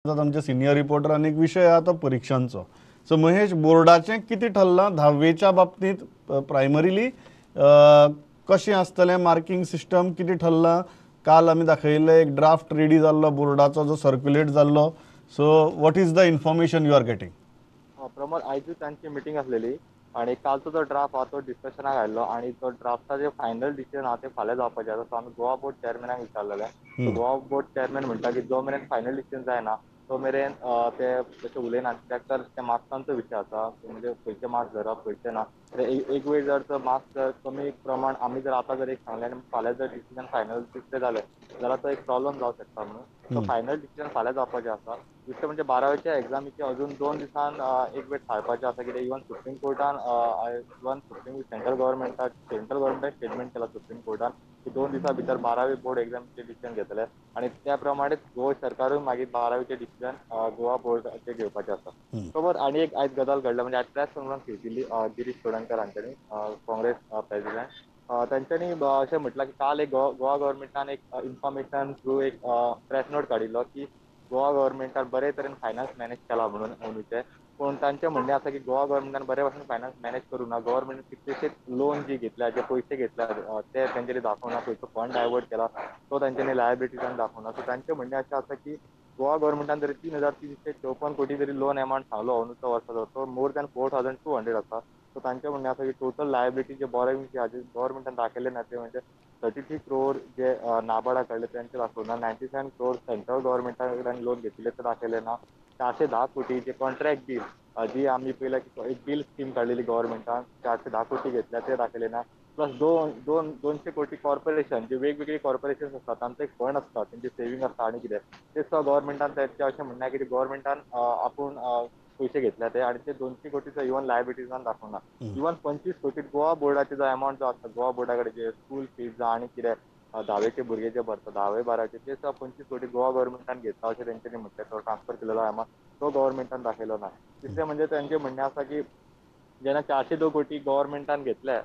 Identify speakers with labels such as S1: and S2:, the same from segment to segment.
S1: आमचे senior reporter आनी एक विशय आहा तो परिक्षांचो. सो महेश, बोर्डाचें कितें ठरलां धावेच्या बाबतींत? प्रायमरीली कशें आसतलें मार्कींग सिस्टम कितें ठरलां? काल आमी दाखयल्लें एक ड्राफ्ट रेडी जाल्लो बोर्डाचो जो सर्क्युलेट जाल्लो. So what is the information you are getting?
S2: Pramod, आयजूच तांची मिटींग आसलेली आनी कालचो जो ड्राफ्ट आहा तो डिस्कशनाक आयिल्लो आनी तो ड्राफ्टाचे फायनल डिसिजन आहा ते फाल्यां जावपाचें आसा. सो आमी गोवा बोर्ड चेअरमॅनाक विचारलेलें. गोवा बोर्ड चेअरमॅन म्हणटा की जो मेरेन फायनल डिसिजन जायना तो मेरेन ते तशें उलयना, कित्याक तर ते मार्क्सांचो विशय आसा, म्हणजे खंयचे मार्क्स धरप खंयचे ना. एक वेळ जर तो मार्क्स जर कमी प्रमाण आमी जर आतां जर एक सांगलें आनी फाल्यां जर डिसिजन फायनल दुसरें जालें जाल्यार तो एक प्रॉब्लम जावंक शकता म्हणून तो फायनल डिसिजन फाल्यां जावपाचें आसा. दुसरें म्हणजे बारावेच्या एग्जामीचे अजून 2 दिसान एक वेळ थारपाचें आसा, कित्याक इवन सुप्रीम कोर्टान इवन सुप्रीम सेंट्रल गव्हर्मेंटान स्टेटमेंट केला सुप्रीम कोर्टान की 2 दिसां भितर बारावी बोर्ड एग्जामीचे डिसिजन घेतले आनी त्या प्रमाणे गोवा सरकारूय मागीर बारावीचे डिसिजन गोवा बोर्डाचे घेवपाचें आसा. सोबत आनी एक आयज गजाल घडल्या, म्हणजे आयज प्रेस कॉन्फरन्स घेतिल्ली गिरीश चोडणकर हांच्यांनी, काँग्रेस प्रेसिडेंट, तांच्यांनी अशें म्हटलां की काल एक गोवा गव्हर्मेंटान एक इन्फॉर्मेशन थ्रू एक प्रेस नोट काडिल्लो की गोवा गव्हर्मेंटान बरे तरेन फायनान्स मॅनेज केला म्हणून अंदूचें. पूण तांचें म्हणणें आसा की गोवा गव्हर्मेंटान बरे भाशेन फायनान्स मॅनेज करूं ना, गव्हर्मेंटान कितलेशेच लोन जी घेतल्या, जे पयशे घेतल्या ते तेंच्यांनी दाखोवना, खंयचो फंड डायवर्ट केला तो तेंच्यांनी लायबिलिटीजान दाखोवना. सो तांचें म्हणणें अशें आसा की गोवा गव्हर्मेंटान जरी 3,354 कोटी जरी लोन एमावंट सांगलो अंदूच्या वर्साचो, तो मोर दॅन 4,200 आसा. सो तांचें म्हणणें आसा की टोटल लायबिलिटी जे बॉरोइंग जे आसा गव्हर्मेंटान दाखयले ना ते म्हणजे 33 क्रोर जे नाबार्डा कडले तेंचे दाखोवना, 97 क्रोर सेंट्रल गव्हर्मेंटा कडल्यान लोन घेतिल्ले ते दाखयले ना, 410 कोटी जे कॉन्ट्रॅक्ट बील जी आमी पळयला की एक बील स्कीम काडलेली गव्हर्मेंटान 410 कोटी घेतल्या ते दाखयले ना, प्लस 200 कोटी कॉर्पोरेशन जे वेगवेगळी कॉर्पोरेशन आसता तांचो एक फंड आसता, तेंचे सेवींग आसता आनी कितें ते सुद्दां गव्हर्मेंटान तेंचें अशें म्हणणें की गव्हर्मेंटान आपूण पयशे घेतल्या ते आनी ते 200 कोटीचो इवन लायबिलिटीजान दाखोवना. इवन 25 कोटी गोवा बोर्डाचे जो एमावंट जो आसता, गोवा बोर्डा कडेन जे स्कूल फीज जावं आनी कितें धावेचे भुरगे जे भरता धावे बाराचे ते सुद्दां 25 कोटी गोवा गव्हर्मेंटान घेतला अशें तेंच्यांनी म्हटलें. तो ट्रान्सफर केलेलो एमावंट तो गव्हर्मेंटान दाखयलो ना. तिसरें म्हणजे तेंचें म्हणणें आसा की जेन्ना 402 कोटी गव्हर्मेंटान घेतले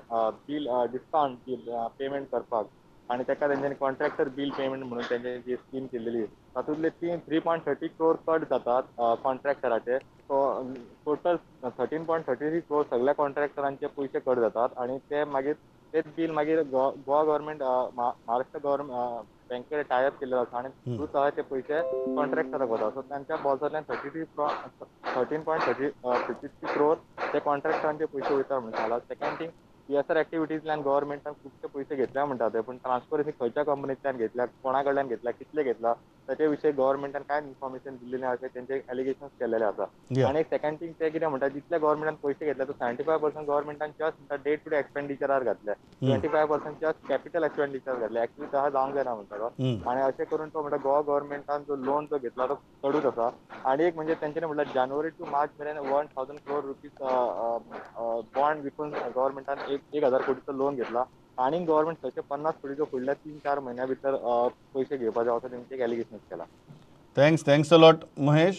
S2: बील डिस्कावंट बील पेमेंट करपाक आनी ताका तेंच्यांनी कॉन्ट्रॅक्टर बील पेमेंट म्हणून तेंच्यांनी जी स्कीम केलेली तातूंतले 3.30 क्रोर कट जातात कॉन्ट्रॅक्टराचे. सो टोटल 13.33 क्रोर सगळ्या कॉन्ट्रॅक्टरांचे पयशे कट जातात आनी ते मागीर तेच बील मागीर गोवा गव्हर्मेंट महाराष्ट्र गव्हर्मेंट बँके टायअप केल्लो आसा आनी थ्रू आसा ते पयशे कॉन्ट्रॅक्टराक वता. सो तांच्या बोल्सांतल्यान 13.33 क्रोर ते कॉन्ट्रॅक्टरांचे पयशे वयता म्हणून सांगला. सेकंड थींग, CSR एक्टिविटीजल्यान गव्हर्मेंटान खुबशे पयशे घेतल्या म्हणटा ते, पूण ट्रान्सपरन्सी खंयच्या कंपनींतल्यान घेतल्या, कोणा कडल्यान घेतल्या, कितले घेतला ताचे विशयी गव्हर्मेंटान कांय इन्फॉर्मेशन दिल्ली ना अशें तेंचे एलिगेशन्स केल्लेले आसा. आनी एक सेकंड थींग, ते कितें म्हणटा जितले गव्हर्मेंटान पयशे घेतले तो 75% गव्हर्मेंटान जस्ट म्हणटा डे टू डे एक्सपेंडिचरार घातले, 25% जस्ट कॅपिटल एक्सपेंडिचर घातले, एक्चुअली तशें जावंक जायना म्हणटा तो. आनी अशें करून तो म्हणटा गोवा गव्हर्मेंटान जो लोन जो घेतला तो चडूच आसा. आनी एक म्हणजे तेंच्यांनी म्हटल्यार जानेवारी टू मार्च मेरेन 1,000 क्रोर रुपीज बॉन्ड विकून गव्हर्मेंटान 1,000 कोटीचो लोन घेतला आनी गव्हर्मेंट 650 कोटीचो फुडल्या 3-4 म्हयन्या भितर पयशे घेवपाचे असो तेंचे एलिगेशन केला.
S1: Thanks a lot Mahesh.